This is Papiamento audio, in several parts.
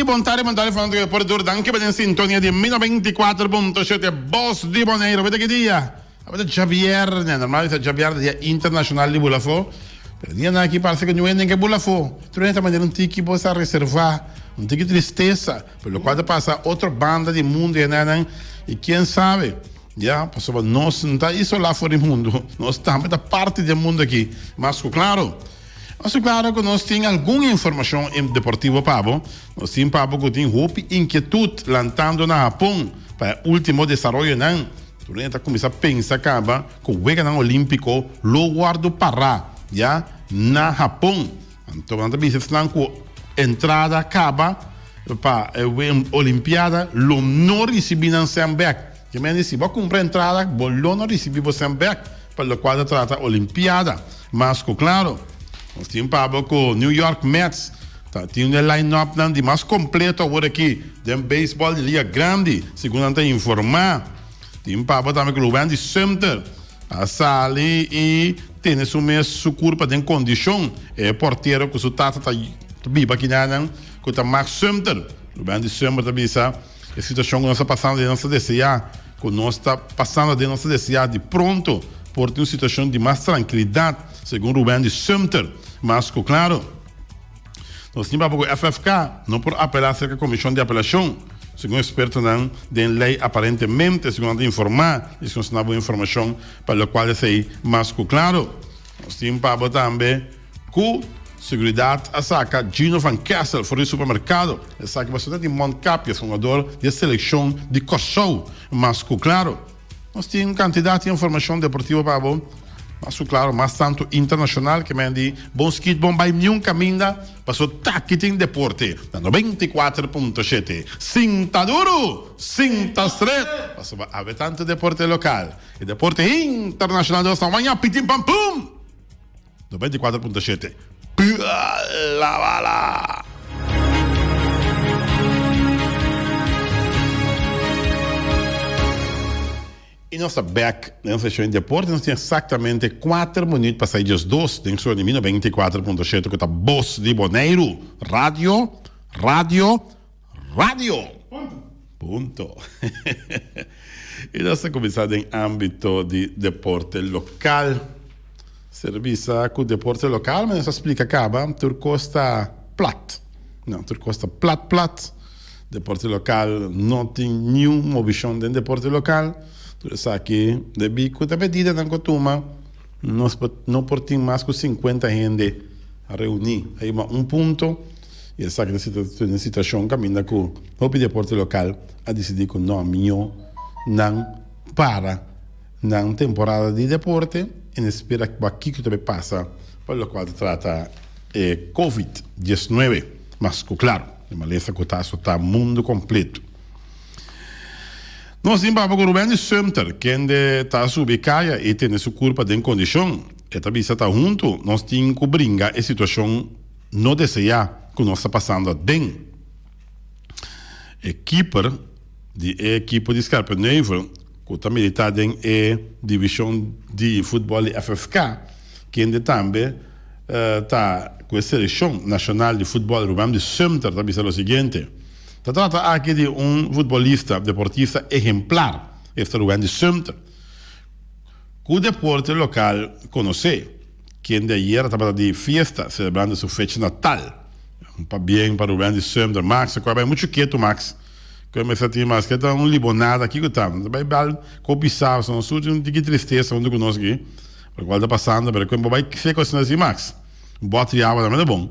Bon tardi, bon tardi fanatico di Deporte Duro. Danki pa den sintonia di mi 94.7 Bos di Boneiru. Weta ki dia? Awor ta djabierne. Normal bisa djabierne ta dia internacional di bula afo. Pero dianan aki parse ku niun hende ke bula afo. Tur hende ta manera un tiki bo sa reserva, un tiki tristesa pa lokual ta pasa otro banda di mundu i enanan. I kien sabe, ya, pasobra nos no ta isolá for di mundu. Nos tambe ta parti di e mundu aki. Mas ku klaro. Mas ku klaro ku nos tin algun informashon deportivo pa bo. Nos tin pa bo ku tin hopi inkietut lantando na Hapon pa e ultimo desaroyonan. Tur hende ta kuminsá pensa kaba ku Weganan Olímpiko lo wòrdu pará ya na Hapon. Anto nan ta bisa esnan ku entrada kaba pa e Olimpiada lo no risibí nan sèn bèk. Ke men di si bo a kumpra entrada bo lo no risibí bo sèn bèk pa lokual ta trata Olimpiada. Mas ku klaro, nos tin pa bo ku New York Mets ta tin un e line-upnan di mas kompleto awor aki den beisbòl di Liga Grandi, segun nan ta informá. Tin pa bo tambe ku Wendy Sumter a sali i tene su mes su kurpa den kondishon. E portero ku su tata ta biba kinanan ku ta Max Sumter. Wendy Sumter ta bisa e situashon ku nos ta pasando den nos ta deseá ku nos ta pasando den nos ta deseá di pronto por tin un situashon di mas trankilidat, segun Rubendy Sumter. Mas ku klaro. Nos tin papia ku FFK no por apelá serka Komishon di Apelashon, segun ekspertonan den lei aparentemente, segun nan ta informá i segun nos ta na bo informashon pa lokual esei mas ku klaro. Nos tin papia tambe ku seguridat a saka Gino van Kessel for di supermerkado. Esaki pasobra ta di mondkapjes, hungador di e selekshon di Kòrsou mas ku klaro. Nos tin un kantidat di informashon deportivo pa bo, mas ku klaro mas tantu internashonal ke men di bon skit bon bai niun kaminda paso taki tin deporte na 94.7. Sinta duru, sinta stret pasobra awe tantu deporte lokal i deporte internashonal nos ta waña pitin pam pum! 94.7 Pua la bala! I nos ta bek den seshon di deporte. Nos tin eksaktamente kuater minuut pa sai diesdos den su di mi 94.7 ku ta Bos di Boneiru. Radio, radio, radio! Punto. I nos ta kuminsá den ámbito di deporte lokal. Ser bisa ku deporte lokal, mi nos a splika kaba, tur kos ta plat. No, tur kos ta plat plat. Deporte lokal no tin niun movishon den deporte lokal. Tur esaki debí ku ta medidanan ku a tuma, nos no por tin mas ku sinkuenta hende reuní. A yama un punto i esaki ta un situashon kaminda ku hopi deporte lokal a disidí ku no, mihó nan para. Nan temporada di deporte en espera pa kiko ta bay pasa pa locual ta trata e covid 19, mas cu claro e malesa cu ta asota mundo completo. Nos tin papia cu Rubendy Sumter kende ta subi caya y tene su curpa den condicion. E ta bisa ta hunto nos tin cu bringa e situacion no desea cu nos ta pasando aden. E keeper di e ekipo di Scherpenheuvel ku ta militá den e divishon di futbòl di FFK, kende tambe ta ku e selekshon nashonal di futbòl Ruben de Sumter ta bisa lo siguiente, Ta trata aki di un futbolista, deportista ehemplar, esta Ruben de Sumter, ku deporte lokal konosé, kende ayera tabata di fiesta selebrando su fecha natal. Un pabien pa Ruben de Sumter. Max, ku a bai muchu ketu Max. Ku e mester tin maske ta un libonada kiko ta ta bai bal ko bisa pasobra nos tur tin un tiki tristesa huntu ku nos aki pa lokual ta pasando pero ku bo bai seko asina si Max un bòter di awa tambe ta bon.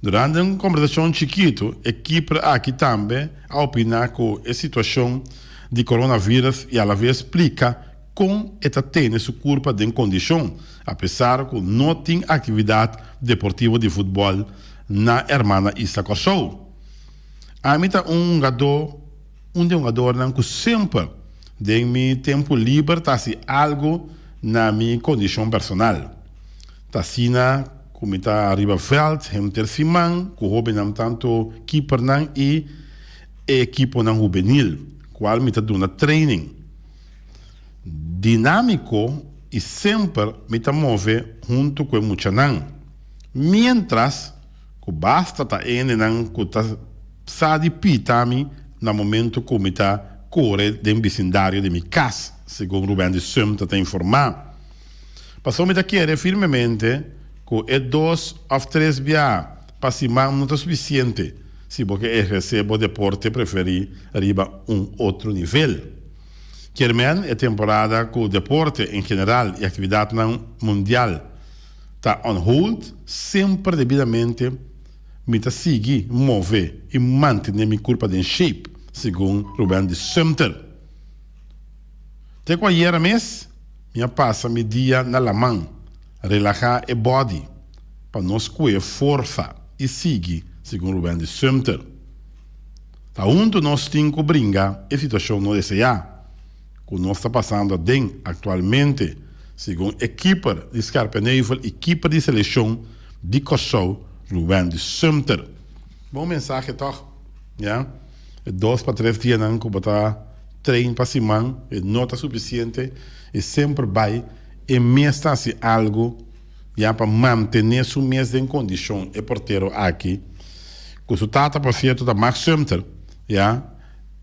Durante un kombersashon chikitu e kiper aki tambe a opiná ku e situashon di coronavirus i alaves splika kon e ta tene su kurpa den kondishon apesar ku no tin aktividat deportivo di futbòl na hermana isla Kòrsou. Ami ta un hungadó, un di e hungadornan ku semper den mi tempu liber ta hasi algu na mi kondishon personal. Ta asina ku mi ta riba vèlt henter siman ku hóbennan tantu kipernan i e ekiponan hubenil, kual mi ta duna training dinámiko i semper mi ta move huntu ku e muchanan. Miéntras ku basta ta hendenan ku ta. sa di pita mi na momento ku mi ta kore den bisindario di mi kas, segun Rubendy Sumter ta informá. Pasobra mi ta kere firmemente ku e dos òf tres bia pa siman no ta sufisiente si bo ke ehersé bo deporte preferí riba un otro nivel. Kier men e temporada ku deporte en general i aktividatnan mundial ta on hold, semper debidamente mi ta sigui move i mantené mi kurpa den shape, segun Rubendy Sumter. Te ku ayera mes mi a pasa mi dia na laman, relahá e body pa nos kue forsa i sigui, segun Rubendy Sumter. Ta huntu nos tin ku bringa e situashon no deseá ku nos ta pasando aden aktualmente, segun e kiper di Scherpenheuvel i kiper di selekshon di Kòrsou, Ruwendy Sumter. Bon mensahe tòg, ya. E dos pa tres dianan ku bo ta train pa siman e no ta sufisiente i semper bai e mes ta hasi algu. Ya pa mantené su mes den kondishon e portero aki, ku su tata por sierto ta Max Sumter, ya,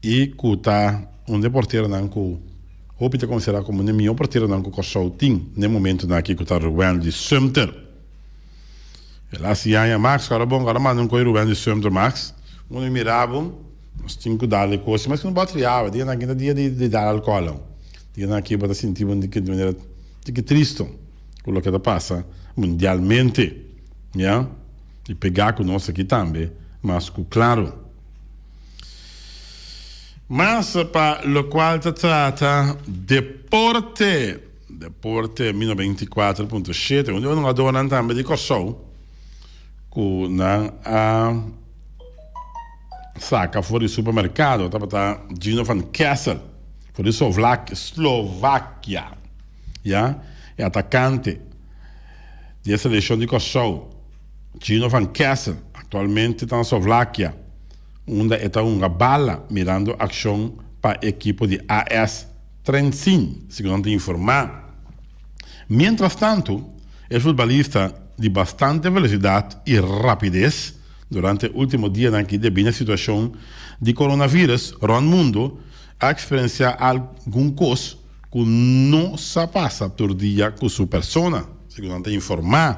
i ku ta un di e porteronan ku hopi ta konsiderá komo un di e mihó porteronan ku Kòrsou tin na e momentunan aki ku ta Ruwendy Sumter. El a hasi aña Max, kòrda bon, kòrda manda un koi Ruwendy Sumter Max, unda mi mira bo, nos tin ku dal e kos, mas ku no bo a triaba, dianan aki ta dia di dal alkòl, dianan aki bo ta sinti bo di manera tiki tristo. Ku loke ta pasa mundialmente, ya, i pegá ku nos aki tambe, mas ku klaru. Mas pa lokual ta trata deporte, deporte mi 94.7, un di e hungadónan tambe di Kòrsou ku nan a saka for di supermerkado tabata Gino van Kessel for di Slovakia. Ya, e atakante di e selekshon di Kòrsou, Gino van Kessel, aktualmente ta na Slovakia, unda e ta hunga bala mirando akshon pa e ekipo di AS Trenčín, segun nan ta informá. Mientrastantu, e futbalista di bastante velosidat i rapides durante e último dianan aki debí na situashon di coronavirus rònt mundu a eksperensiá algun kos ku no sa pasa tur dia ku su persona, segun nan ta informá.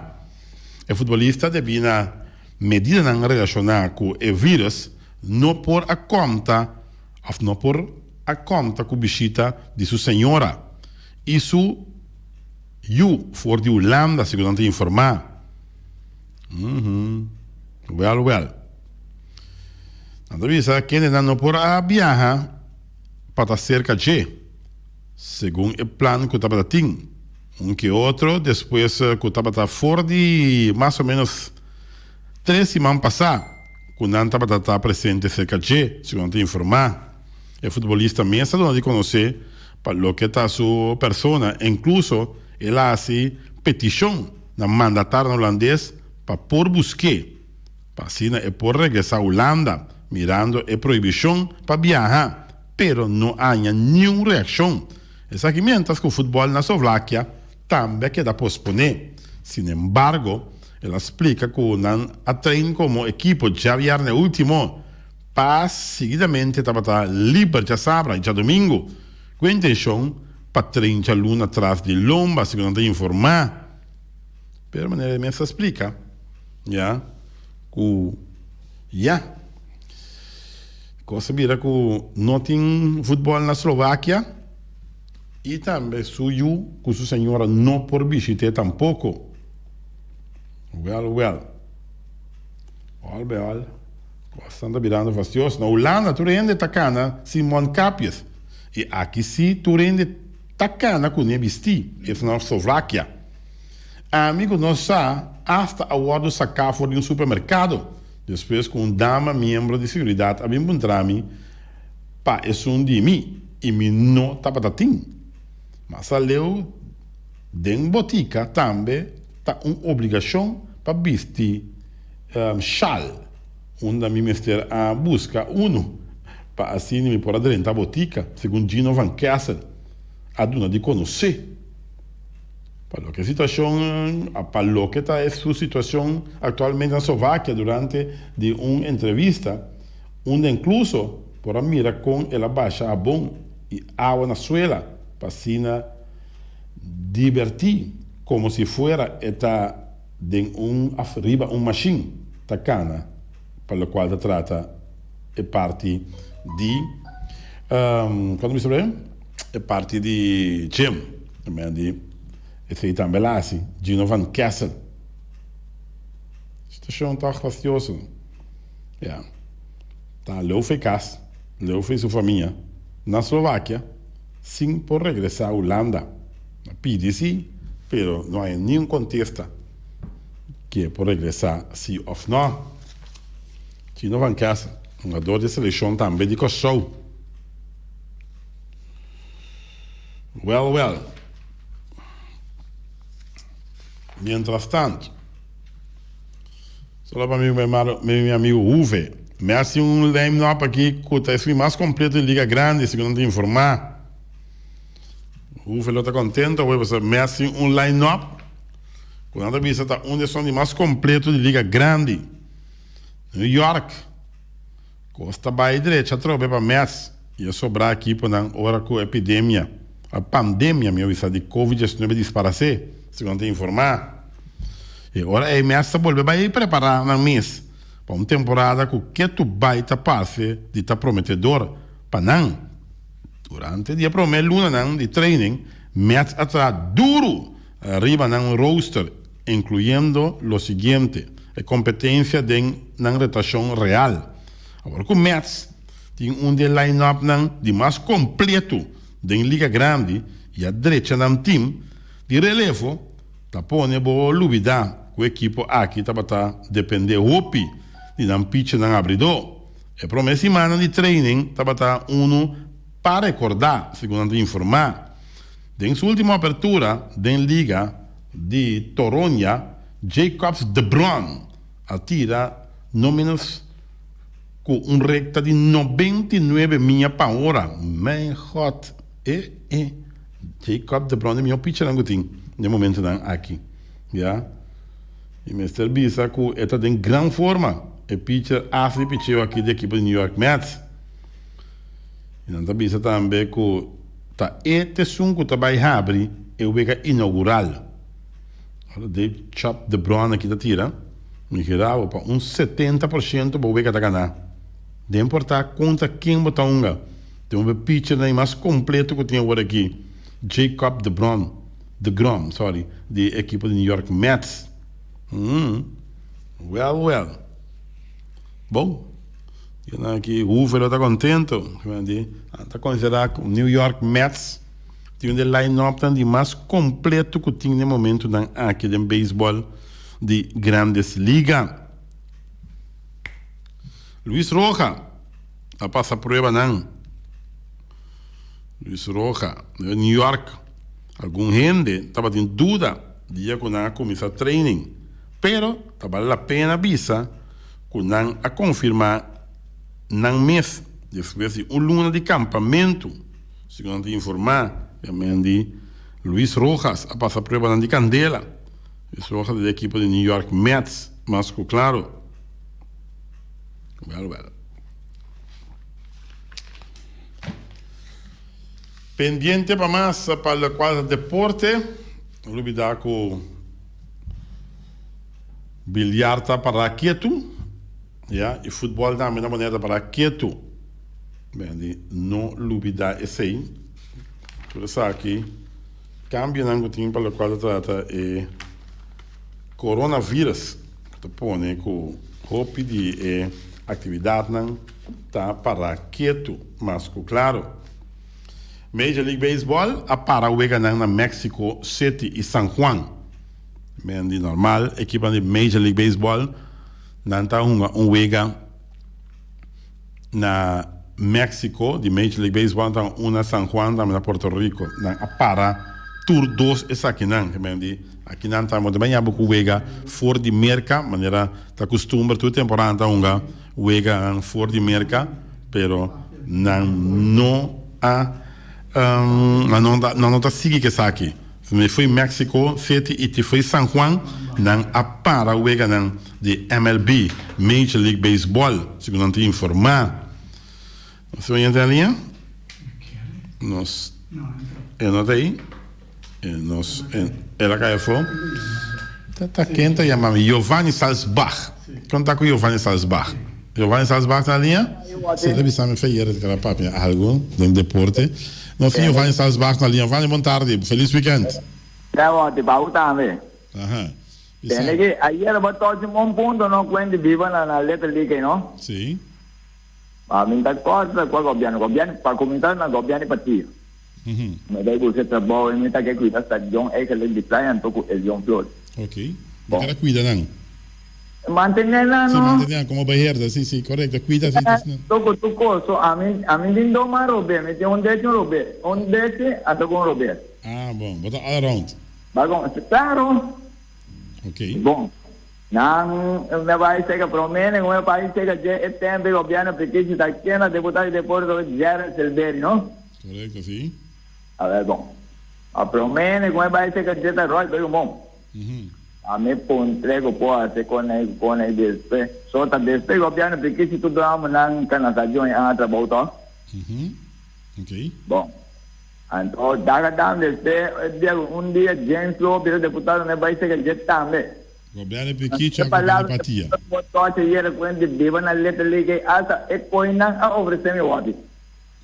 E futbolista debí na medidanan relashoná ku e vírus no por a konta òf no por a konta ku bishita di su señora i su yu for di Hulanda, segun nan ta informá. Wèl wèl. Nan ta bisa kendenan no por a biaha pa ta serka dje, segun e plan ku tabata tin. Un ke otro despues ku tabata for di mas o ménos tres siman pasá ku nan tabata ta presente serka dje, segun nan ta informá. E futbolista mes a duna di konosé pa loke ta su persona, inkluso el a hasi petishon na mandatarnan hulandes pa por busk'é. Pa asina e por regresá Hulanda, mirando e prohibishon pa biaha, pero no a haña niun reakshon. Esaki miéntras ku futbòl na Slovakia tambe a keda posponé. Sinembargo, el a splika ku nan a train komo ekipo djabièrnè último, pa seguidamente tabata liber djasabra i djadumingu, ku e intenshon pa train djaluna tras di lomba, segun nan ta informá. Pero manera e mes a splika ya ku ya kos a bira ku no tin futbòl na Slovakia i tambe su yu ku su señora no por bishit'é tampoko. Wèl wèl. Òl be òl kosnan ta birando fastioso. Na Hulanda tur hende ta kana sin mondkapjes i aki si tur hende ta kana ku ne bistí, es na Slovakia. Ami ku no sa asta a wòrdu saká for di un supermerkado despues ku un dama miembro di seguridat a bin puntra mi pa esun di mi i mi no tabata tin. Mas aleu den botika tambe ta un obligashon pa bisti shal unda mi mester a buska unu pa asina mi por a drenta botika, segun Gino van Kessel a duna di konosé. Pa loke situacion pa loke ta e su situacion actualmente na Slovakia durante di un entrevista. Unda inkluso por a mira kon el a basha abon i awa na suela pa asina dibertí komo si fuera e ta den un òf riba un mashin ta kana pa lokual ta trata e parti di kon ta bisa por e parti di gym di esei tambe el a hasi Gino van Kessel situashon tòg fastioso. Ya. Ta leu f'e kas, leu f'e su famia, na Slovakia, sin por regresá Hulanda. A pidi sí, pero no hay niun kontesta ke por regresá sí òf nò. Gino van Kessel, hungador di e selekshon tambe di Kòrsou. Wèl, wèl. Mientrastantu. Solo pa mi mi amigo Uwe. Mi haci un line up aki cu ta esun mas completo di Liga Grandi, segun nan ta informa. Uwe lo ta contento awe pasobra mi haci un line up cu nan ta bisa ta un di esun di mas completo di Liga Grandi. New York. Kos ta bai drecha atrobe pa mes i a sobrá ekiponan ora ku epidemia, a pandemia mihó bisa, di Covid 19 disparasé, segun ta informá. E ora ei mes ta bolbe bai prepará nan mes pa un temporada ku ketu bai ta parse di ta prometedor pa nan. Durante di e promé lunanan di training, Mets a traha duru riba nan rooster, inkluyendo lo siguiente, e kompetensia den nan retashon real. Awor ku Mets tin un di e line-upnan di mas kompleto den Liga Grandi i a drecha nan tim di relevo, ta pone bo lubidá ku e ekipo aki tabata dependé hopi di nan pichernan abridó. E promé simannan di training tabata unu pa rekordá, segun nan ta informá. Den su ultimo apertura den liga di Toronja, Jacobs deBron a tira no menos ku un rekta di 99 miya pa ora. Mijn God! E e Jacob deBron e mihó pichernan ku tin den momentonan aki. Ya. I mester bisa ku e ta den gran forma, e picher as di picheo aki di ekipo di New York Mets. I nan ta bisa tambe ku ta e t'esun ku ta bai habri e wega inaugural. Ora Dave Chop deBron aki ta tira, mi kere bo pa un 70% bo wega ta gana. Den importa kontra ken bo ta hunga, tin un pichernan i mas kompleto ku tin awor aki, Jacob deBron, deGrom, sorry, di e ekipo di New York Mets. Hmm, well, well. Bon. Nan aki Hoover lo ta contento. Nan ta considera cu New York Mets tin un di e line-upnan di mas completo cu tin den momentonan aki den baseball di Grandes Liga. Luis Roja a pasa pruebanan. Luis Roja, New York. Algun hende tabatin duda dia cu nan a cuminsa training, pero ta bale la pena bisa ku nan a konfirmá nan mes despues di un luna di kampamentu, segun nan ta informá. Yamen di Luis Rojas a pasa pruebanan di kandela. Luis Rojas ta di ekipo di New York Mets, mas ku klaro. Wèl wèl. Pendiente pa mas pa lokual ta deporte, no lubidá ku. Biliar ta pará ketu, ya, i futbòl tambe na manera ta pará ketu. Bèn di no lubidá esei. Tur esaki kambionan ku tin pa lokual ta trata e coronavirus ku ta pone ku hopi di e aktividatnan ta pará ketu mas ku klaro. Major League Baseball a para weganan na Mexico City i San Juan. Men di normal ekiponan di Major League Baseball nan ta hunga un wega na Mexico di Major League Baseball nan ta hunga un na San Juan tambe na Puerto Rico. Nan a para tur dos esakinan. Men di aki nan ta bo ta baña bo ku wega for di Merka manera ta kustumber tur temporada nan ta hunga weganan for di Merka pero nan no a nan no ta sigui ku esaki. Foi Mexico City y ti foi San Juan nan a para weganan di MLB, Major League Baseball, segun nan ta informa. Nos tin oyente na liña? Nos e no ta ahí. Nos el a cay afo. Ta ta ken ta yama mi? Giovanni Salsbach. Kon ta ku Giovanni Salsbach? Giovanni Salsbach ta na liña? Si, el a bisa mi fe ayer el a papia algo den deporte. Nos tin Giovanni Salsbach na liña. Giovanni, bon tardi. Felis weekend. Ya bo, te pa bo tambe. Aha. Bisa. Tende ki ayer bo tochi un punto no kuenti biba na na Little League ei no? Si. Ma mi ta kòrda kua gobièrnu. Gobièrnu, pa kuminsá na gobièrnu di partido. Mi ta buska trabou i mi ta ke kuida stadion eigenlijk di Playa anto ku Elion Flores. Ok. Bo keda kuida nan? Mantené nan Si, no. mantené nan komo beheerder. Si, si, korekto. Kuida si. Anto ku tur kos. So ami, ami tin dos man robé. Mi tin un dechi un robé. Un dechi anto ku un robé. Ah, bon. Bo ta all around. Bagon, klaro. Ok. Bon. Nan me bai seka prome nen me bai seka dje e tempo e gobierno Pikichi ta kenda deputado di deporte tabata Gerald Silverio no? Korekto si. Awel bon. Ma prome nen me bai seka dje ta Roy Bergumon. A mi puntre ku por hasi kone ku kone despues. So ta despues gobierno Pikichi tur drama nan kana sa join a trabou to. Ok. Bon. Anto daga dam despues e dia ku un dia James Lobo bira deputado me bai seka dje tambe. Gobierno pikichi a gobierno patia. Bo tocha yera cu hende biba na Little League ey hasta e coinan a ofrece mi wabi.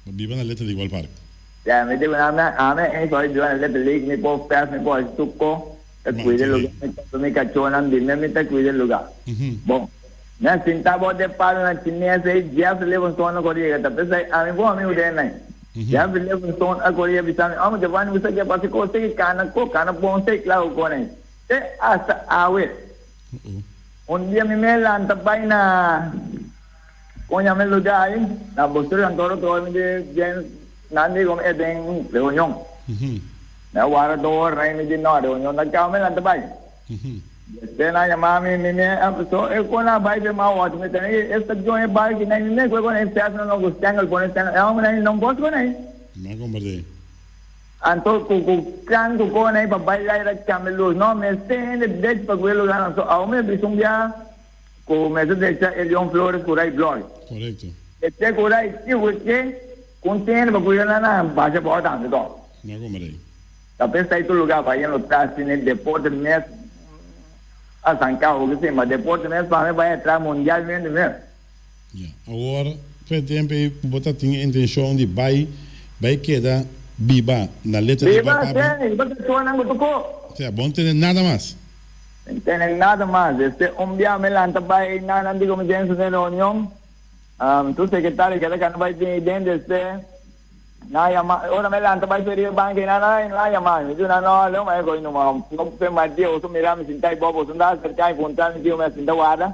Bo biba na Little League Ballpark. Ya, mi di cu nan, ami ey soy biba na Little League, mi por fes, mi por haci tur co, ta cuida e lugar, mi ta mi cachonan di mi, mi ta cuida e lugar. Bon, mi a sinta bo den palo na chines ey, Jeffrey Livingstone a cor yega, ta p'esey ami bon amigo den nan. Jeffrey Livingstone a cor yega bisa mi, Ome Giovanni, bo sa ke pasa cu cos ey, cana co, cana bon sey, claro cu con ey. Te hasta awe. Un dia mi me lanta bai na con yama e lugar ai, na Bostur Cantoro todo mi di bien nan di como e den reunion. Mi a warda dos ora i mi di no reunion ta caba mi lanta bai. Despues nan yama mi, mi me a so e con a bai pe ma wòrdu mi tene e stadion e bai ki nan mi me kue con e festa nan ku stengel pone stengel e homber nan no gosta con ei. Mi a comprende. Anto ku ku kan ku kona ei pa bai laira kambia lus. No, mester hende dech pa ku e lugarnan. So awo mi a bisa un bia ku mester decha Elion Flores ku Ray Bloy. Korekto. Mester ku Ray ki ku ke ku un tende pa kuida nan nan basha bou tambe to. No komo rei. Ta pensa ei tur lugar pa yen lo ta asina deporte mes a sanka hopi si ma deporte mes pa mi bai atrás mundialmente mes. Ya, awor pa e tempu ei ku bo ta tin e intenshon di bai, bai keda biba na letra di Biba, Bapapa. sí, bo ta suena ku tu kos. Sea, bo no tene nada mas. Mi no tene nada mas. Este un bia mi lanta bai einan, nan di ku mi den su den reunion, tur sekretario keda kanda bai bin eiden, despues nan a yama, ora mi lanta bai feria banka einan, nan a yama mi, mi di nan, no, leu mai ko'i numa, no pe mas dia, boso mira mi sinta ei bo, boso no ta aserka mi puntra mi kiko mi a sinta warda.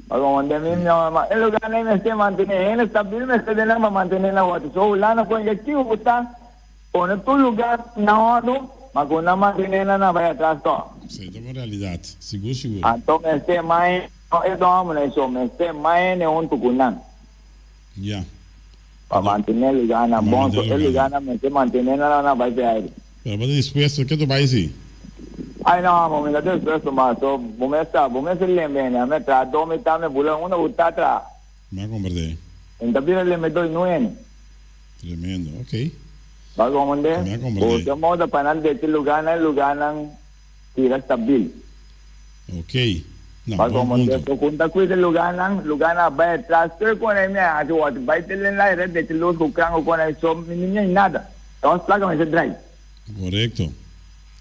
Pasobra mi ma e lugar nan mester mantene hende stabil mester den nan pa mantene nan wòrdu. So Hulanda por hende kico cu ta pone tur lugar na òrdu ma cu nan mantene nan nan bai atras tòg. Esei ta un realidad, sigur sigur. Anto mester mas hende, no e don amo nan so, mester mas hende hunto cu nan. Ya. Pa mantene lugarnan bon, so e lugarnan mester mantene nan nan bai pèrdè. Pero bo ta dispuesto, ke tu bai si? Ay no amo, mi no ta dispuesto mas, so bo mes sa, bo mester lembe hende, ami a traha dos mi ta mi bula unda bo ta traha. Mi a komprende. Mi ta bira lembe dos nuene. Tremendo, ok. Bo a komprende? Mi a komprende. Bo ta moda pa nan dechi lugarnan, lugarnan tira stabil. Ok. Na, Pa bon como punto. te cu ta cuida lugarnan, lugarnan a bay atras, tur con e mi a haci wak bay te len lai red de luz cu cran cu con e so mi ni mi nada. Nos placa mester draai. Correcto.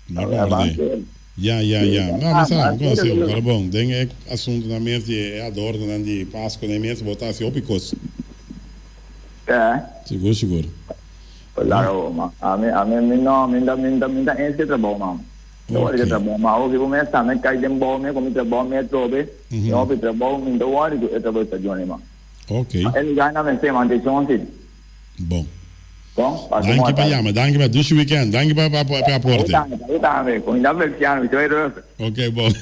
Mi a comprende. Ya, ya, ya. No, mi sa, mi conoce bo. Pero bon, den e asuntonan mes di e adornonan di Pasco nan mes, bo ta haci hopi cos. Eh. Sigur, sigur. Claro, ma ami, ami, mi no, mi ta, mi ta, mi ta eens ke trabou, man. Ta wòrdu ke trabou, ma awo ki bo mes tambe kai den bou mi ku mi trabou mi atrobe, mi hopi trabou, mi no ta wòrdu ku e trabou ta djoni, man. Ok. Ma e lugar nan mester mantenshon si. Bon. Bon, pasa un Danki pa tardi. yama, danki pa dushi weekend, danki pa pa pa aporte. Abo tambe, abo tambe. Ku mi ta Belgiano, mi ta bai rustig. Ok, bon.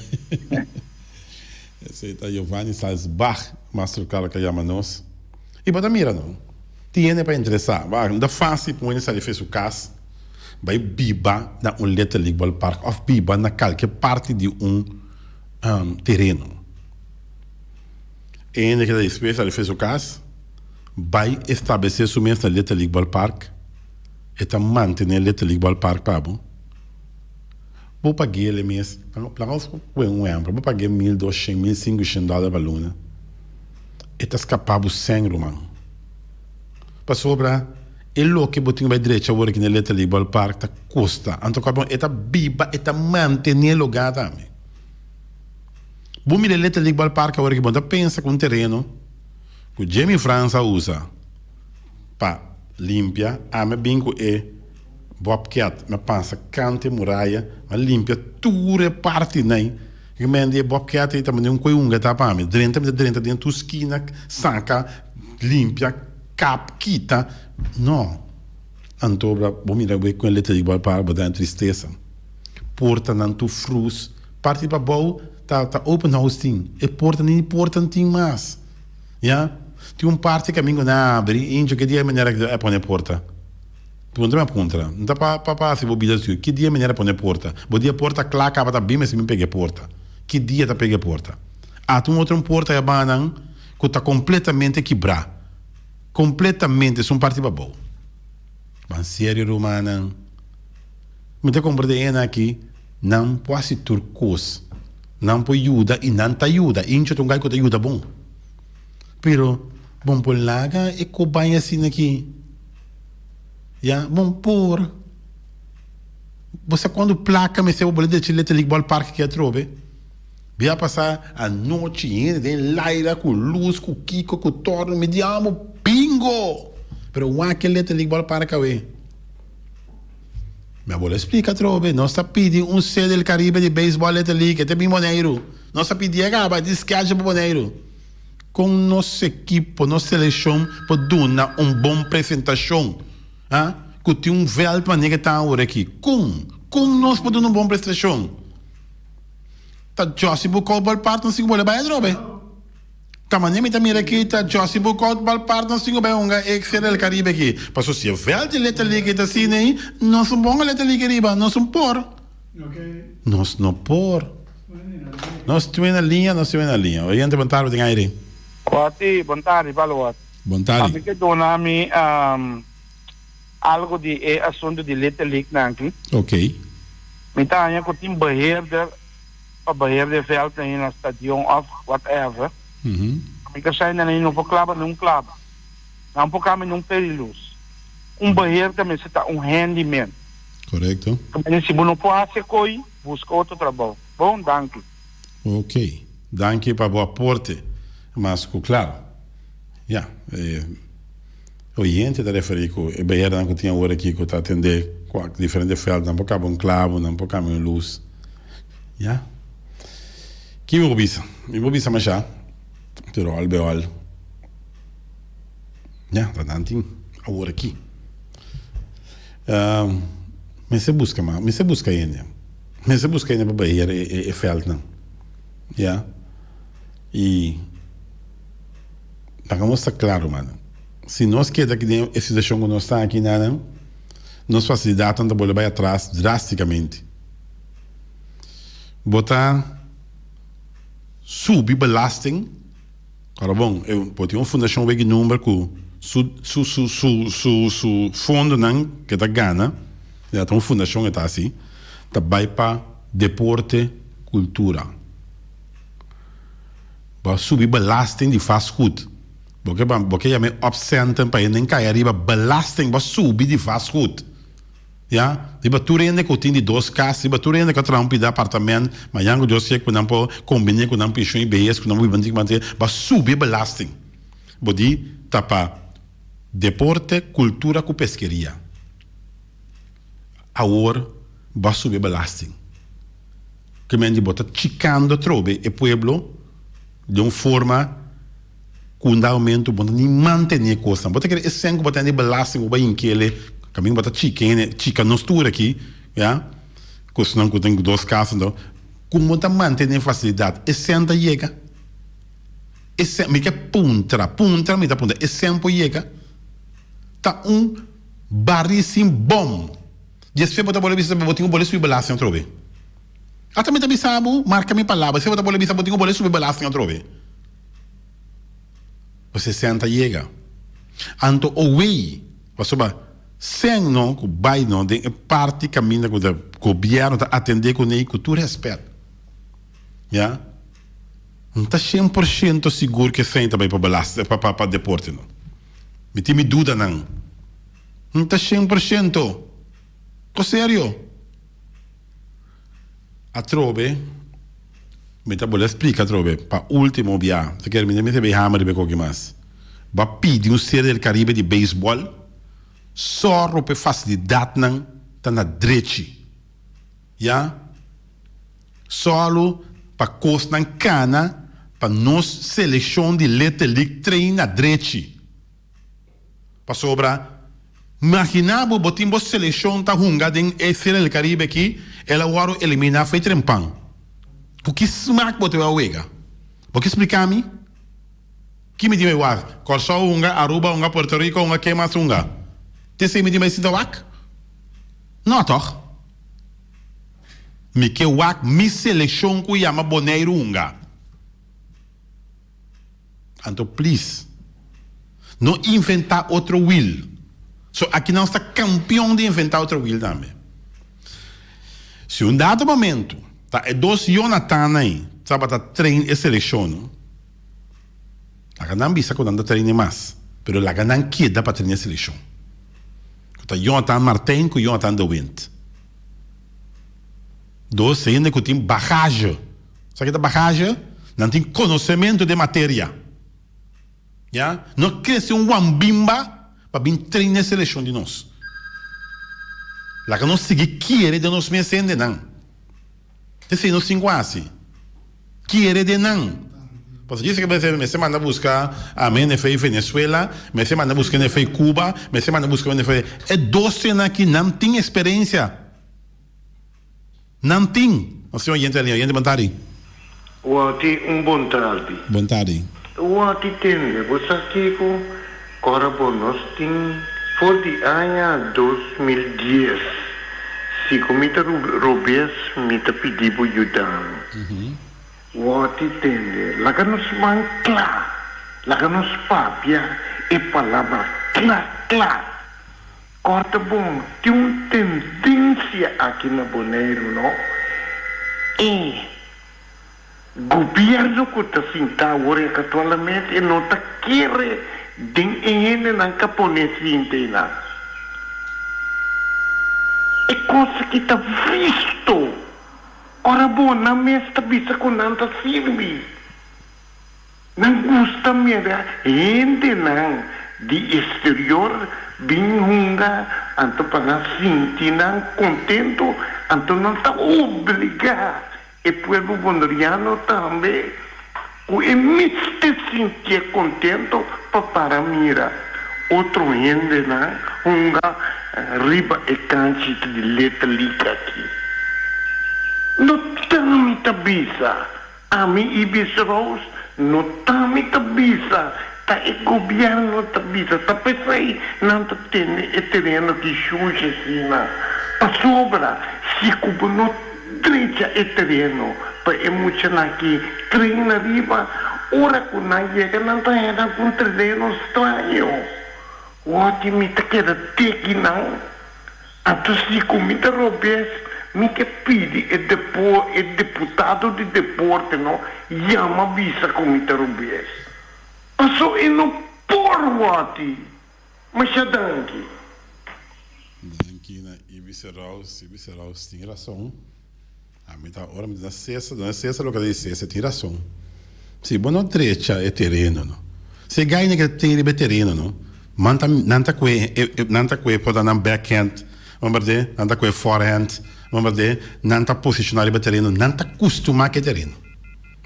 Esei ta Giovanni Salzbach, Master Carl ka yama nos. I bo ta mira no, tin hende pa interesá. Wak, no ta fácil pa un hende sali fe su kas. Bai biba na un Little League Ballpark òf biba na kalke parti di un tereno. E hende ke ta dispuesto a refe su kas, bai establesé su mes na Little League Ballpark, e ta mantené Little League Ballpark pa bo. Bo pag'é el mes, laga nos pone un ehempel, bo pag'é 1200, 1500 dòler pa luna, e ta skapá bo sèn ruman. Pasobra e loke bo tin ku bai drecha awor aki na Little League Ballpark ta kosta. Anto kòrda bon, e ta biba, e ta mantené e lugá tambe. Bo mira e Little League Ballpark awor aki, bo no ta pensa ku un tereno ku Jimmy Frans a usa pa limpia, ami a bin ku e bobcat, mi a pasa kanta e muraya, mi a limpia tur e partinan. Mi mende e bobcat ei ta manda un koe hunga ta pa mi. Drenta mi ta drenta den tur skina, saka, limpia, kap, kita. No. Anto bo mira bo e ku e Little League Ballpark bo ta den tristesa. Portanan tur frus. Parti pa bou ta ta open house tin. E porta ni porta no tin mas. Ya. Tin un parti kaminda ku nan a abri i ki dia manera a pone porta. Puntra mi a puntra. No ta pa pa hasi bo bida sigur. Ki dia manera a pone porta? Bo dia porta kla kaba ta bin mester bin pega e porta. Ki dia ta pega e porta? Ata un otro un porta ya banan ku ta kompletamente kibrá. Kompletamente esun parti pa bou. Ban serio rumannan. Mi ta komprende e aki. Nan por hasi tur kos. Nan por yuda i nan ta yuda. Incho ta un gai ku ta yuda bon. Pero bon por laga e kobaña asina aki. Ya, bon por. Bo sa kuantu plaka mester bo bole dechi Little League Ballpark aki atrobe? Bia pasa anochi hende den laira ku lus, ku kiko, ku torno. Mi di amo bingo! Pero wak e Little League Ballpark awe. Mi a bole splika atrobe, nos ta pidi un Serie del Caribe di Baseball Little League, e ta bin Boneiru. Nos ta pidié kaba, e tin schedule pa Boneiru. Kon nos ekipo, nos selekshon por duna un bon presentashon, ha? Ku tin un vèlt manera ke ta awor aki. Kon? Kon nos por duna un bon prestashon? Ta Jossy Boekhoudt Balpaart nos tin ku bole bai atrobe. Ta manera mi ta mira aki ta Jossy Boekhoudt Balpaart nos tin ku bai hunga e Serie del Caribe aki. Pasobra si e vèlt di Little League ta asina ei, nos no por hunga Little League ariba, nos no por. Nos no por. Nos tin na liña, nos tin na liña. Oyente, bon tarde, den aire. Watty, bon tarde, Palo Watty. Bon tarde. Ami ke duna mi algo di e asunto di Little League nan aki. Ok. Mi ta haña ku tin beheerder pa beheer di e veld nan na stadion of whatever. Mi ta sa nan no por klaba ni un klaba. Nan por kambia ni un peri lus. Un beheerder mester ta un handyman. Korekto. Si bo no por hasi e koi, buska otro trabou. Bon, danki. Ok. Danki pa bo aporte. Mas ku klaro. Ya, e oyente ta referí ku e beheernan ku tin awor aki ku ta atendé ku diferente vèlt, nan por kaba un klabu, nan por kambia un lus. Ya. Ki mi por bisa? Mi por bisa mashá, pero al be al. Ya, ta nan tin awor aki. Mester buska mas, mester buska hende. Mester buska hende pa beheer e veldnan. Ya. I laga nos ta klaro, man. Si nos keda aki den e situashon ku nos ta aki nan, nos fasilidatnan ta bolbe bai atras drastikamente. Bo ta subi belasting. Ora bon, e por tin un fundashon weki number ku su su su su su su fondonan ke ta gana, ya ta un fundashon e ta hasi, ta bai pa deporte, kultura. Bo a subi belasting di vastgoed. Bo ke bo ke yama e opcenten pa hende kai ariba belasting bo a subi di vastgoed. Ya, riba tur hende ku tin di dos kas, riba tur hende ku a traha un pida apartament, mañan ku Dios ke ku nan por kombiné ku nan penshon i behes ku nan por biba anti ku mantené, bo a subi e belasting. Bo di ta pa deporte, kultura ku peskeria. Awor bo a subi e belasting. Ke men di bo ta chikando atrobe e pueblo den un forma. Ku un dado momento bo no ni mantené e kosnan. Bo ta kere e sèn ku bo tene di belasting ku bo a hink'el kaminda bo ta chika hende, chika nos tur aki, ya, kosnan ku tin dos kas anto, ku bo ta mantené fasilidat, e sèn ta yega? E sèn, mi ke puntra, puntra mi ta puntra, e sèn por yega? Ta un barí sin bòm. Despues bo ta bolbe bisa bo tin ku bolbe subi belasting atrobe. Ata mi ta bisa bo, marka mi palabra, despues bo ta bolbe bisa bo tin ku bolbe subi belasting atrobe. Pasobra e sèn ta yega. Anto owei, pasobra sèn no ku bai no den e parti kaminda ku ta gobièrnu ta atendé kuné ku tur rèspèt. Ya. N ta shen por shento sigur ku e sèn ta bai pa belasting, pa pa deporte no. Mi tin mi dudanan. N ta 100%. Ko serio. Atrobe, mi ta bolbe splika atrobe, pa ultimo bia, ta kere mi no mester bay hamer riba e koki mas. Bo a pidi un Serie del Caribe di beisbòl, sòru pa e fasilidatnan ta na drechi. Ya. Sòru pa kosnan kana pa nos selekshon di Little League train na drechi. Pasobra, imagina bo, bo tin bo seleccion ta hunga den e Serie del Caribe aki, el a wòrdu eliminá fo'i trempan. Ku ki smak bo ta bai wega? Bo ke splika mi? Ki mi tin bai wak? Kòrsou hunga, Aruba hunga, Puerto Rico hunga, ken mas hunga? Te esei mi tin bai sinta wak? No tòg? Mi ke wak mi seleccion ku yama Boneiru hunga. Anto please no inventa otro wiel. So aki nos ta campeon di inventa otro wiel tambe. Si un dado momento ta e dos Jonathan ei tabata train e seleccion no, laga nan bisa cu nan ta train e mas, pero laga nan keda pa train e seleccion. Cu ta Jonathan Martijn cu Jonathan de Windt. Dos hende cu tin bagage. Sa ki ta bagage? Nan tin konosementu den materia. Ya. No krese un wambimba pa bin train e selekshon di nos. Laga nos sigui kere den nos mes hendenan. Esei nos tin ku hasi. Kere den nan. Pasobra djis ke mester manda buska MNF Venezuela, mester manda buska MNF Cuba, mester manda buska MNF. E dos hendenan aki nan tin eksperensia. Nan tin. Nos tin oyente ali. Oyente bon tardi. Wòti un bon tardi. Bon tardi. Wòti tende bo sa kiko? Ora bo nos tin for di aña 2010 si ku mi ta robes mi ta pidi bo yuda mi. Wòti tende laga nos man kla laga nos papia e palabra kla kla. Kòrta bon, tin un tendensia aki na Boneiru no, e gobièrnu ku ta sintá awor i aktualmente e no ta kere den e hendenan ka pone sinta einan. E kos aki ta visto, ora bo nan mes ta bisa ku nan ta sirbi. Nan gusta mira hendenan di exterior bin hunga anto pa nan sinti nan contento, anto nan ta obliga e pueblo Boneriano tambe cu e mester sintié contento pa para mira otro hendenan hunga riba e canchita di Little League aki. No ta mi ta bisa. Ami Ibis Roos no ta mi ta bisa, ta e gobierno ta bisa, ta p'esei nan ta tene e tereno ki shushi asina, pasobra si ku bo no drecha e tereno pa e muchanan ki train ariba, ora ku nan yega nan ta hera ku un tereno straño, wòrdi mi ta keda teki nan. Anto si ku mi ta robes, mi ke pidi e depo e deputado di deporte no yama bisa ku mi ta robes. Paso e no por wòti. Masha danki. Danki na Ibis Rouse. Ibis Rouse tin rason. Ami ta ora mi ta na Cesar, dona Cesar loke ta di Cesar tin rason. Si bo no drecha e tereno no, si e gaina ke ta tin riba e tereno no, man ta nan ta kue nan ta kue por ta nan backhand, bo berde, nan ta kue forehand, bo berde, nan ta posiciona riba e tereno, nan ta custuma ke tereno.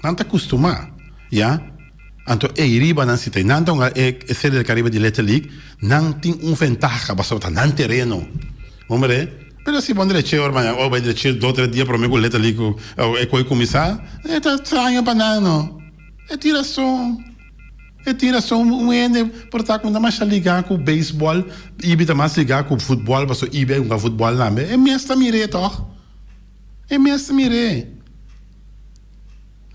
Nan ta custuma, ya. Anto ei riba nan si ta nan ta hunga e Serie del Caribe di Little League, nan tin un ventaha pasobra ta nan tereno. Bo mira? Pero si bo dreche ora mañana ora bai dreche dos tres dia prome ku Little League e koi kuminsá, e ta straño pa nan no. E tin rason. E tin rason, un hende por ta ku no ta masha ligá ku beisbòl, Ibi ta mas ligá ku futbòl pasobra Ibi a hunga futbòl tambe. E mes ta mir'é tòg. E mes ta mir'é.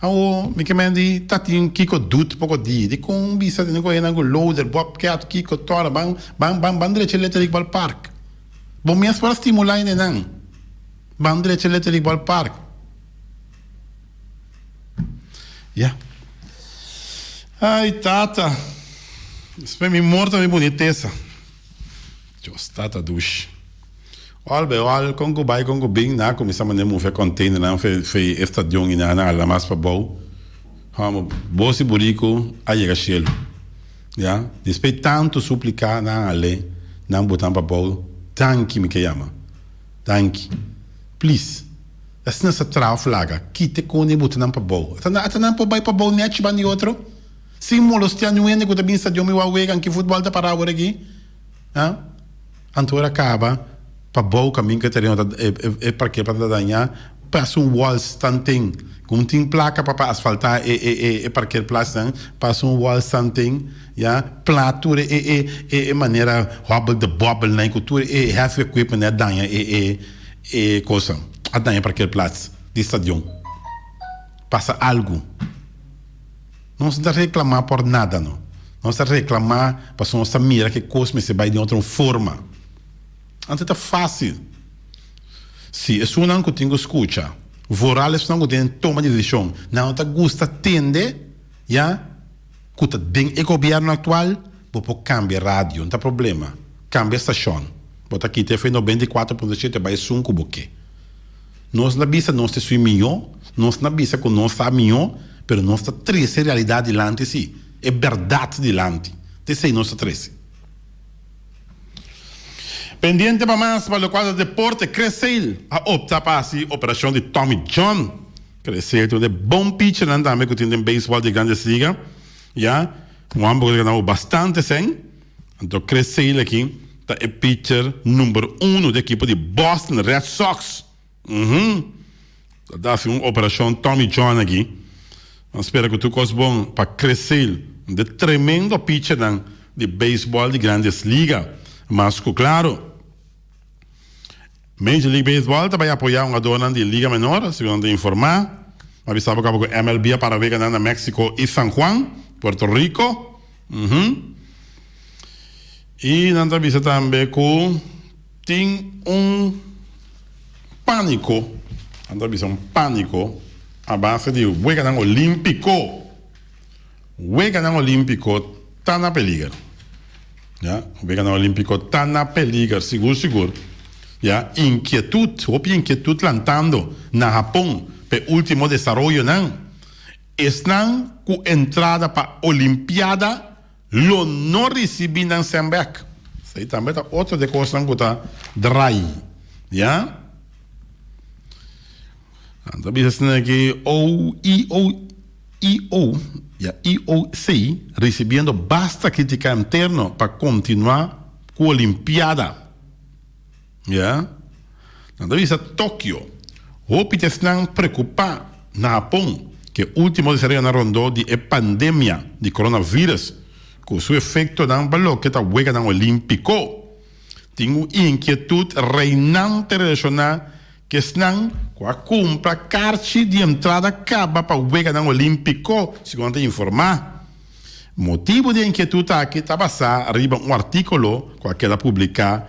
Awo mi ke men di ta tin kiko dut poko di. Dikon bisa tene ku hendenan ku loader, bobcat, kiko, tòrna, ban ban ban ban drecha Little League Ballpark. Bo mes por a stimulá hendenan. Ban drecha Little League Ballpark. Ya. Ay tata. Despues mi morto mi bunitesa. Dios tata dushi. Al bij al, kon ku bai kon ku bin, nan a kuminsá manda move e containernan fe fe e stadion i nan a hala mas pabou. Hòmber, bos di buriku a yega shelu. Ya. Despues tantu supliká nan a hal'é, nan botan pabou. Danki mi ke yama. Danki. Please. Asina sa traha of laga, kita e kone i buta nan pabou. Ata nan ata nan por bai pabou nechi ban di otro, sin molestia niun hende ku ta bin stadion mi wak wega anki futbòl ta para awor aki. Ha? Anto ora kaba, pabou kamin ku e tereno ta e e parkeerplaats ta dañá, pasa un wòls tanten. Ku tin plaka pa pa asfaltá e e e e parkeerplaatsnan, pasa un wòls tanten, ya, pla tur e e e e manera hòbbel de bòbbelnan ku tur e heavy equipment a daña e e E cosa a daña parkeerplaats di stadion. Pasa algu. Nos no ta reclama por nada no. Nos ta reclama pasobra nos ta mira cu e cos mester bay den otro forma. Antes ta facil. Si esunnan cu tin cu scucha, vooral esunnan cu tin toma di decision, nan no ta gusta tende, ya, cu ta den e gobierno actual, bo por cambia radio, no ta problema. Cambia stacion. Bo ta kita efe 94.7 bai esun ku bo ke. Nos na bisa nos ta esui mihó, nos na bisa ku nos sa mihó, pero nos ta trese realidat dilanti si, e bèrdat dilanti. Ta esei nos ta trese. Pendiente pa mas pa lokual ta deporte, Chris Sale a opta pa hasi operashon di Tommy John. Chris Sale ta un di e bon pichernan tambe ku tin den beisbòl di Grandes Liga. Ya, un hòmber ku ta gana bastante sèn. Anto Chris Sale aki ta e pitcher number uno di ekipo di Boston Red Sox. Uhum. Ta ta hasi un operashon Tommy John aki. Nos spera ku tur kos bon pa Chris Sale, un di e tremendo pitchernan di beisbòl di Grandes Liga. Mas ku klaro. Major League Baseball ta bai apoyá hungadónan di Liga Menor, segun nan ta informá. A bisa bo kaba ku MLB a para weganan na Mexico i San Juan, Puerto Rico. Uhum. I nan ta bisa tambe ku tin un pániko, nan ta bisa un pániko a base di weganan olímpiko. Weganan Olímpiko ta na peliger. Ya, Weganan Olímpiko ta na peliger, sigur sigur. Ya, inkietut, hopi inkietut lantando na Hapon pa e último desaroyonan. Esnan ku entrada pa Olimpiada lo no risibí nan sèn bèk. Esei tambe ta otro di e kosnan ku ta drai. Ya. Nan ta bisa asina ki o i o. IO, ya IOC, ricibiendo basta critica interno pa continua cu Olimpiada. Ya. Nan ta bisa Tokio. Hopi ta esnan preocupa na Hapon cu e ultimo desaroyonan rondó di e pandemia di coronavirus cu su efectonan pa loke ta Weganan Olimpico. Tin un inquietud reinante relaciona Kesnan ku a kumpra karchi di entrada kaba pa Weganan Olímpiko, segun nan ta informá. Motibu di e inkietut aki ta basá riba un artíkulo ku a keda publiká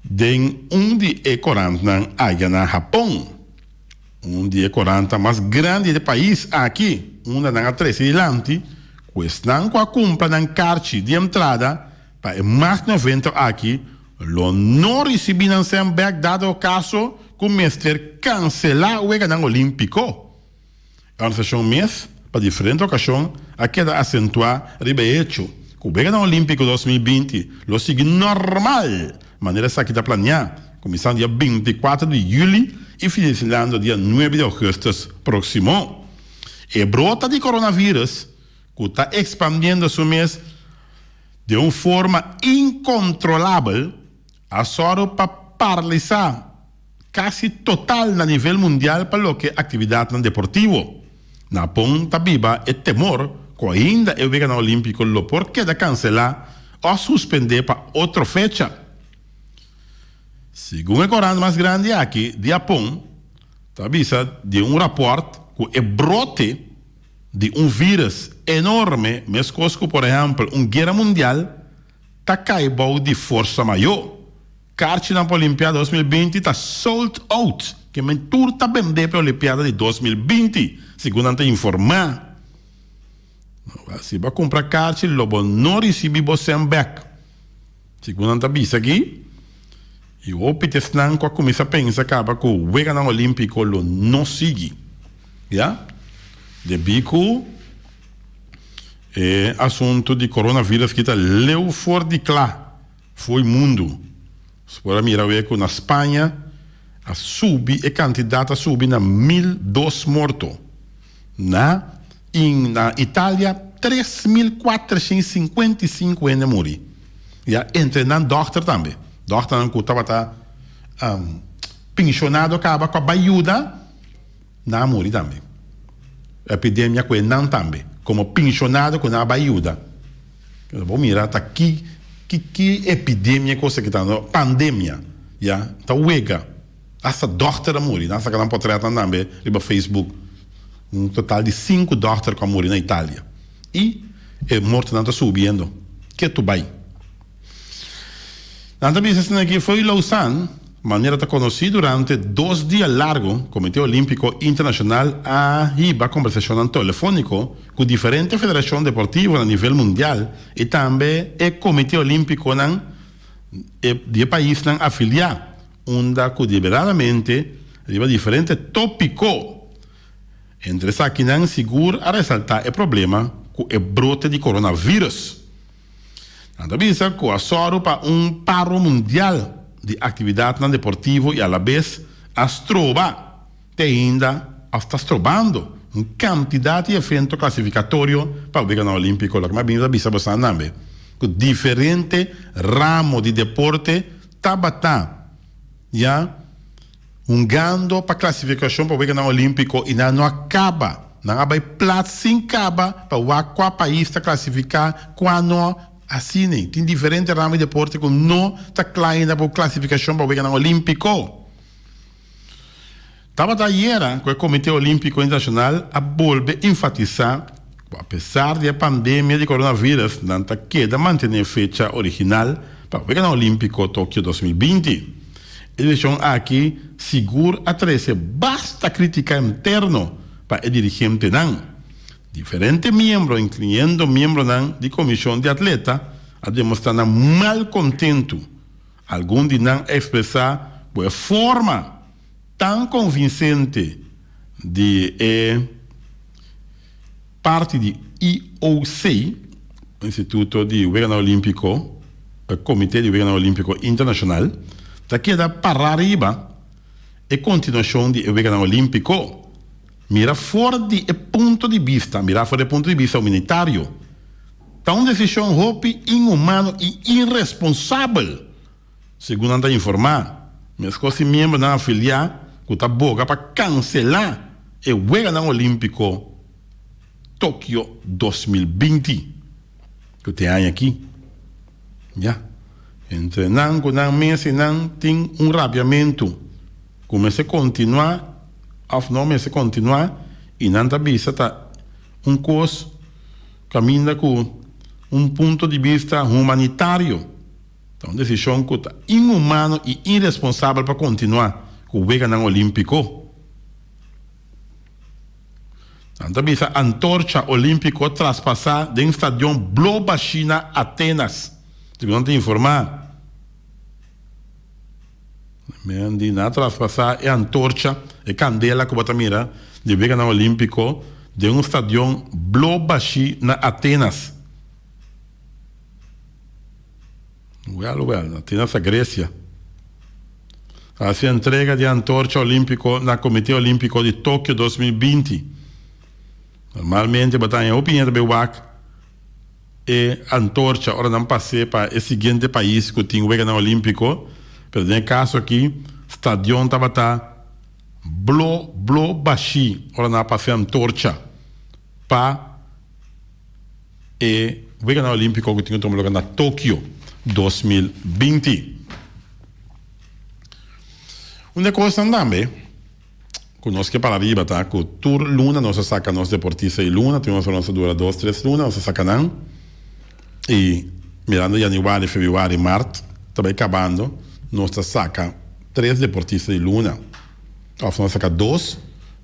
den un di e korantnan aya na Hapon, un di e korantnan mas grandi di e pais aki, unda nan a trese dilanti ku esnan ku a kumpra nan karchi di entrada Pa e magno evento aki lo no ricibi nan cen bek dado caso cu mester cancela Weganan Olimpico. E organisacion mes pa diferente ocasion a keda acentua riba e hecho cu Weganan Olimpico 2020 lo sigui normal manera esaki ta planea, cuminsando dia 24 di juli y finalizando dia 9 di augustus proximo. E brota di coronavirus cu ta expandiendo su mes den un forma incontrolabel, a sòru pa paralisá casi total na nivel mundial pa loke actividadnan deportivo. Na Hapon ta biba e temor. ku ainda e Weganan Olímpiko lo por keda kanselá òf suspendé pa otro fecha. Segun e korant mas grandi aki di Hapon ta bisa den un rapòrt ku e brote di un vírus enorme meskos ku por ehèmpel un guera mundial ta kai bou di forsa mayó. Karchinan pa Olimpiada 2020 ta sold out, ke men tur ta bendé pa e Olimpiada di 2020, segun nan ta informá. Si bo a kumpra karchi lo bo no risibí bo sèn bèk, segun nan ta bisa aki. I hopi ta esnan ku a kuminsá pensa kaba ku Weganan Olímpiko lo no sigui, ya, debí ku e asuntu di coronavirus ki ta leu for di kla. Fo'i mundu. Nos por a mira awe ku na Spaña a subi e kantidat a subi na 1002 morto. Na in na Italia 3455 hende a muri. Ya entre nan dòkter tambe. Dòkternan ku tabata penshonado kaba ku a bai yuda nan a muri tambe. Epidemia ku e nan tambe komo penshonado ku nan a bai yuda. Bo mira ta ki ki ki epidemia kos aki ta no pandemia ya ta wega hasta dokter a muri nan a saka nan potretnan tambe riba Facebook un total di sinku dokter ku a muri na Italia i e mortonan ta subiendo ketu bai. Nan ta bisa asina ki fo'i Lausanne, manera ta konosí durante dos dia largu Komité Olímpiko Internashonal a hiba kombersashonnan telefóniko ku diferente federashon deportivo na nivel mundial i tambe e Komité Olímpikonan di e paisnan afiliá unda ku deliberadamente riba diferente tópiko. Entre esakinan sigur a resaltá e problema ku e brote di coronavirus. Nan ta bisa ku a sòru pa un paro mundial di aktividatnan deportivo i alabes a stroba te ainda òf ta strobando un kantidat di evento klasifikatorio pa Weganan Olímpiko. Loke mi a bini ta bisa boso tambe ku diferente ramo di deporte tabata ya Hungando pa klasifikashon pa Weganan Olímpiko i nan no a kaba. Nan a bai plat sin kaba pa wak kua pais ta klasifiká, kua no. Asina, tin diferente ramo di deporte ku no ta kla ainda pa klasifikashon pa Weganan Olímpiko. Tabata ayera ku e Komité Olímpiko Internashonal a bolbe enfatisá ku apesar di e pandemia di coronavirus nan ta keda mantené fecha original pa Weganan Olímpiko Tokio 2020. E desishon aki sigur a trese basta kritika interno pa e dirigentenan. Diferente miembro, inkluyendo miembronan di komishon di atleta, a demostrá nan malkontentu. Algun di nan a ekspresá ku e forma tan konvinsente di e Parti di IOC, Instituto di Weganan Olímpiko, e Komité di Weganan Olímpiko Internashonal, ta keda pará riba e kontinuashon di e Weganan Olímpiko. Mira for di e punto di bista, mirá for di e punto di bista humanitario, ta un desishon hopi inhumano i iresponsabel, segun nan ta informá. Meskos tin miembronan afiliá ku ta boga pa kanselá e Weganan Olímpiko Tokio 2020 ku te aña aki. Ya, entre nan ku nan mes i nan tin un rabiamentu ku mester kontinuá òf no mester kontinuá i nan ta bisa ta un kos kaminda ku un punto di bista humanitario ta un desishon ku ta inhumano i iresponsabel pa kontinuá ku Weganan Olímpiko. Nan ta bisa antorcha olímpiko traspasá den stadion blo bashí na Atenas, segun nan ta informá. Men di nan a traspasá e antorcha, e kandela ku bo ta mira di Weganan Olímpiko den un stadion blo bashí na Atenas. Wèl, wèl, Atenas ta Gresia. Hasi entrega di antorcha olímpiko na Komité Olímpiko di Tokio 2020. Normalmente bo ta haña hopi hende ta bai wak e antorcha ora nan pas'é pa e siguiente pais ku tin weganan olímpiko, pero den e kaso aki stadion tabata blo blo bashí ora nan a pasa e antorcha pa. E Weganan Olímpiko ku tin ku tuma luga na Tokio 2020. Un di e kosnan tambe ku nos ke para riba ta ku tur luna nos a saka nos deportista di luna, tin nos a dura dos tres luna nos a saka nan i mirando yanüari, febrüari, mart ta bai kabando nos ta saka tres deportista di luna òf nos a saka dos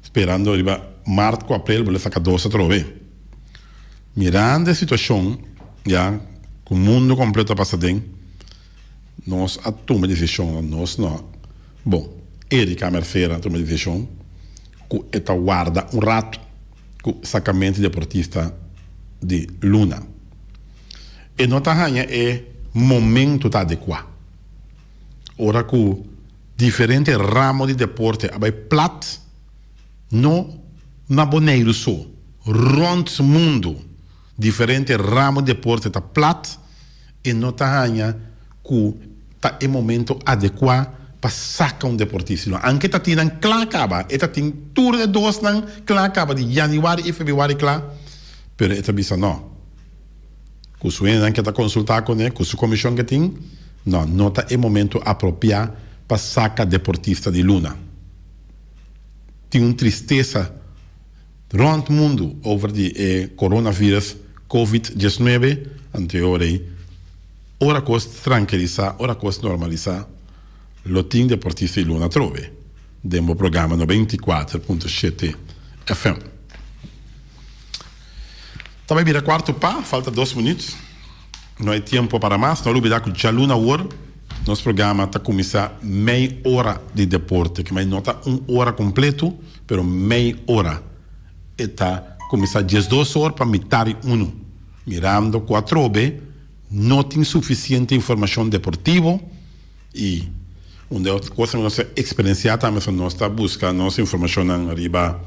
sperando riba mart ku aprel bo lo saka dos atrobe. Mirando e situashon ya ku mundu kompleto a pasa den, nos a tuma e desishon, nos no, bon, Erika Mercera a tuma e desishon ku e ta warda un ratu ku sakamento di deportista di luna. E no ta haña e momento ta adekuá. Ora ku diferente ramo di deporte a bai plat, No na Boneiru so, rònt mundu diferente ramo di deporte ta plat i no ta haña ku ta e momento adekuá pa saka un deportista. No, anke ta tin nan kla kaba, e ta tin tur e dosnan kla kaba di yanüari i febrüari kla, pero e ta bisa no, ku su hendenan ke ta konsultá kuné, ku su komishon ke tin, no, no ta e momento apropiá pa saka deportista di luna. Tin un tristesa rond mundu over di e coronavirus covid 19, anto e ora ei ora cos tranquilisa, ora cos normalisa lo tin Deportista y Luna atrobe den bo programa 94.7 FM. Ta bai bira cuarto pa, falta dos minuut. No hay tiempo para mas. No lubida cu djaluna awor nos programa ta cuminsa mei ora di deporte. Ke mei no ta un ora completo, pero mei ora. E ta cuminsa 12 or pa mitar di uno. Mirando cu atrobe no tin suficiente informacion deportivo y un de otro cosa cu nos ta experiencia tambe so nos ta busca nos informacionnan riba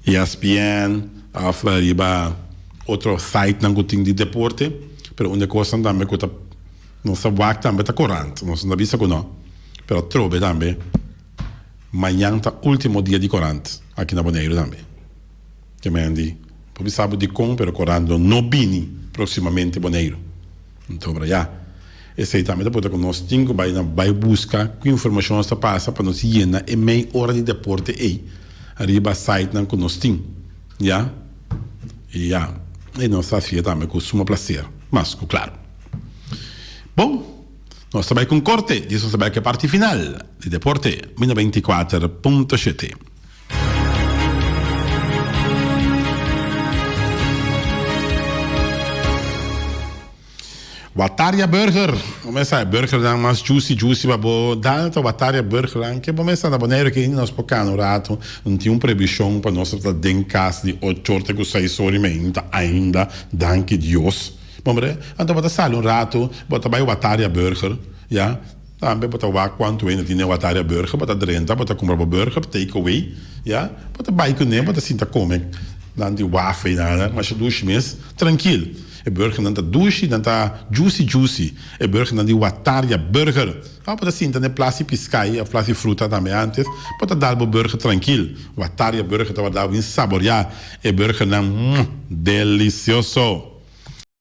ESPN of riba otro sitenan cu tin di deporte, pero un de cosnan tambe cu ta nos ta wak tambe ta corant, nos no ta bisa cu no, pero atrobe tambe mañan ta ultimo dia di corant aki na Boneiru tambe. Ke men di por bisa bo dikon pero korant lo no bini proximamente Boneiru. Anto bra ya. Esei tambe ta por ta ku nos tin ku bai na bai buska ku informashon nos ta pasa pa nos yena e mei ora di deporte ei riba sitenan ku nos tin. Ya. I ya. I nos ta hasié tambe ku suma plaser. Mas ku klaru. Bon. Nos ta bai ku un korte. Djis nos ta bai ku e parti final di deporte. Mi 94.7. Wataria Burger, bo mester sa e burgernan mas juicy juicy pa bo dal ta Wataria Burger anke bo mester na Boneiru ke nos por kana un rato no tin un prebishon pa nos ta den kas di ocho or te ku seis or y meinta ainda danki Dios bo hombre anto bo ta sali un rato bo ta bai Wataria Burger ya. Tambe bo ta wak kuantu hende tin den Wataria Burger, bo ta drenta, bo ta kumpra bo burger, take away, ya. Bo ta bai kuné, bo ta sinta kome nan di wafel i nada, masha dushi mes, trankil. E burgernan ta dushi, nan ta juicy juicy, e burgernan di Wataria Burger. Ora bo ta sinta den plas di piskai òf plas di fruta tambe ántes, bo ta dal bo burger trankil. Wataria Burger ta warda bo bin saboriá e burgernan, delicioso!